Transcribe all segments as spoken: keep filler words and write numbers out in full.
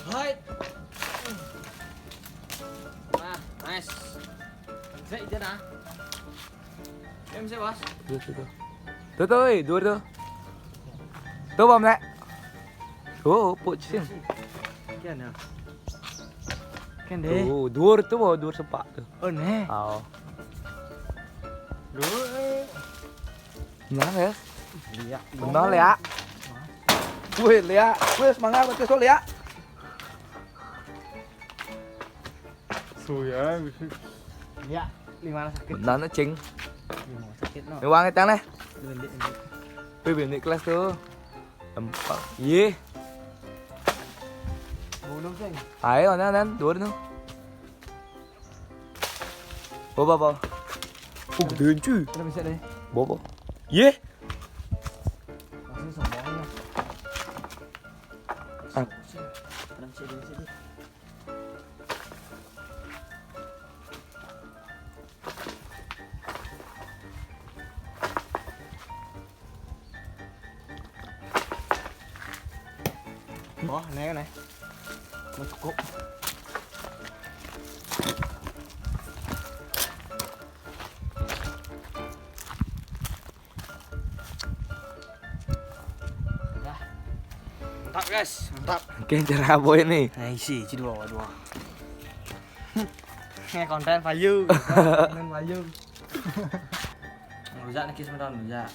Hai. Nah, nice. Sik, ijin ah. Em sih, Bos. Tuh, tuh, tuh. Tuh, tuh, eh, dua tuh. Tuh, Bang, Nek. Tuh, puk cing. Kian ya. Kian deh. Tuh, dua tuh, Bang, dua sepak tuh. Oh, nih. Oh. Dua. Menang ya? Iya. Benar ya. Wih, Lia. Wih, semangat buat Kesol ya. Suya. Iya, lima sakit. Benar nih, Cing. Lima sakit no. Ini uang itu nih. Dua, dua, dua. Wih, bini kelas tuh. Empat. Iya. Belum, Cing. Ayo, nan, nan, dua tuh. Bawa, bawa. Oh, gedean cuy. Udah bisa deh. Bawa, bawa. Ye. Langsung sombong ya. Ah. Udah bisa, udah bisa deh. Wah, nih, nih. Mau cukup. Dah. Mantap, guys, mantap. Oke, cara apa ini? Nah, isi, isi dua, dua. Ini konten payu. Konten payu. Ngerujak nih, Kis, mental ngerujak.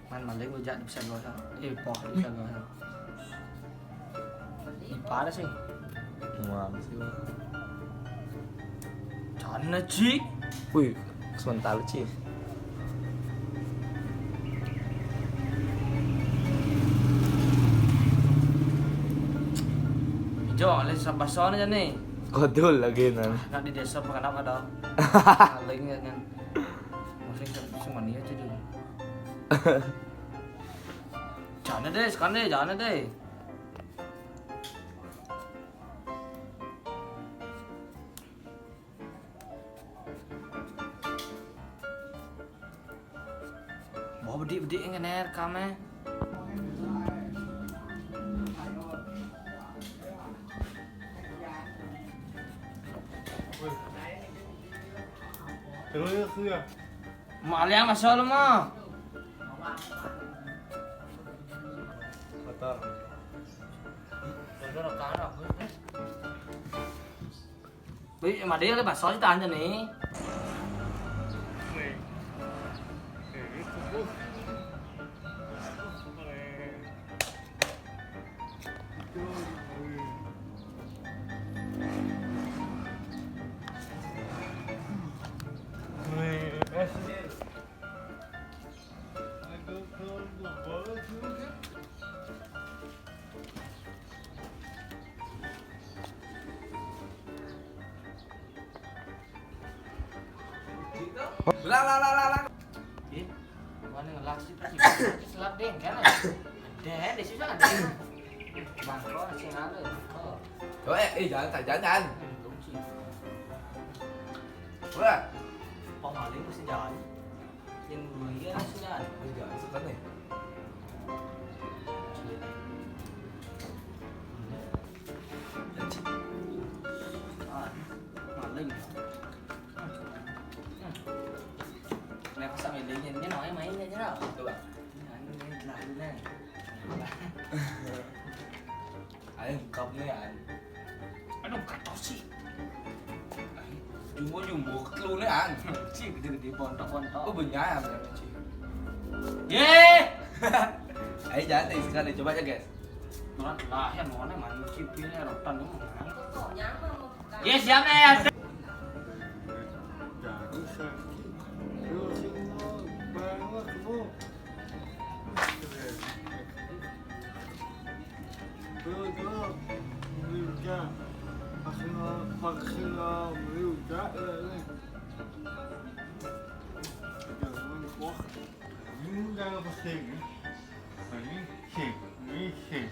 Man maling ngerujak di bisa gua. Eh, poh, di bisa gua. Ipar sih. Wah, sih. Sana, Ci. Wih, sebentar, Ci. Ijo, oleh sabar sono aja nih. Kodul lagi, nan. Nak di desa apa kenapa dong? Paling ya kan. Masih se-, semuanya aja dulu. Jangan deh, sekarang deh, jangan deh. Mau bedik-bedik ngene rekame. Terus ya. Maliang masuk lu mah. Kotor. Kotor kan aku. Wih, madel le baso tanya nih. Lah, lah, lah, lah, lah. Ih, mana ngelas itu sih? Selap deh, kan? Ada, ada sih, ada. Bangko, sih, ada. Oh. Oh, eh, eh, jangan, jangan. Wah. Pemaling mesti jalan. Yang dulu ya, sih, ada. Jangan suka nih. Ah, maling. Nah, pas sama ini, ini namanya mainnya aja lah. Coba. Ini, ini, nah, ini, nah. Ayo, lengkap nih, An. Aduh, kata sih. Jumbo-jumbo, ketelu nih, An. Sih, gede-gede, pontok-pontok. Oh, benyam, ya, Ci. Ye! Ayo, jangan, sekali. Coba aja, guys. Tuhan telah ya, mau mana, mana, cipin, ya, rotan, ya, mau mana. Ye, siap, ya. Sing, eh, sing,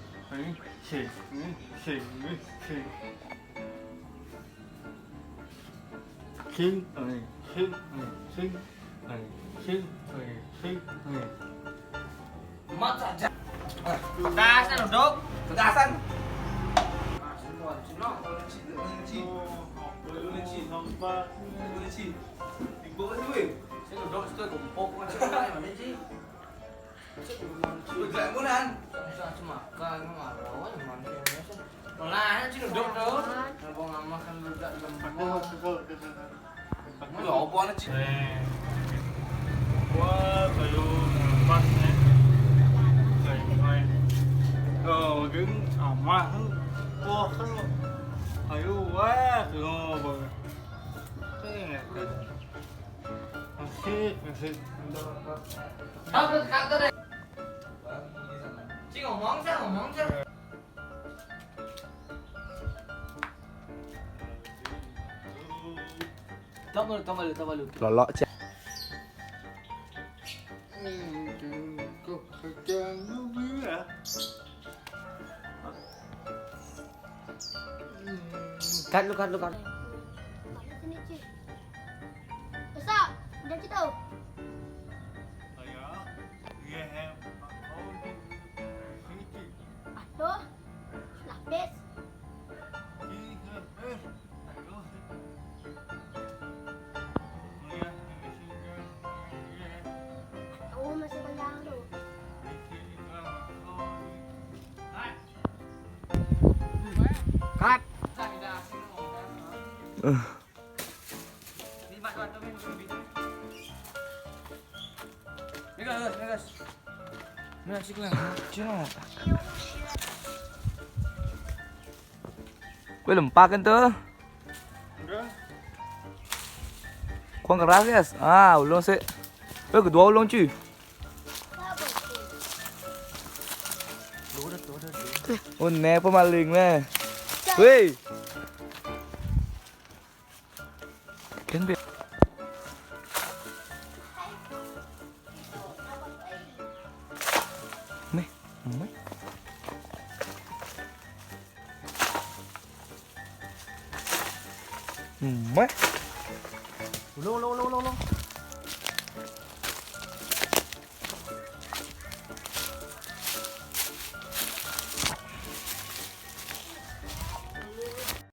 eh, sing, eh, sing, eh, sing, eh. Mat saja. Pedasan, Dok. Pedasan. Tiba tu, weh. Saya duduk situ, gempok macam mana ni, Cik? Saya duduk situ. Betul pun, Nan. Saya cuma makan, marah, marah. Malah, Cik duduk tu. Kenapa ngamah kan budak gempok? Wah, kayu lepas ni. Kayu mai. Oh, geng sama tu. Wah, kan. Kayu, wah, kayu. Masih, masih. Cik ngomong, saya ngomong, saya. Tunggu, tunggu, tunggu. Lolok, Cik. Cut lu, cut lu, cut. Sini, Cik. Besok, udah gitu. Aduh, lapis. Aku masih kenyang tuh. Cut. Ni, guys, ni, guys. Ni, guys, ni, guys. Ni, guys. Weh, lempak kan tu? Enggak. Kurang keras, guys. Ah, ulung sik. Weh, kedua ulung, cuy. Oh, ni pemaling ni. Weh. Kan, Beb. Meh, meh. Meh. Ulung, ulung, ulung, ulung, ulung.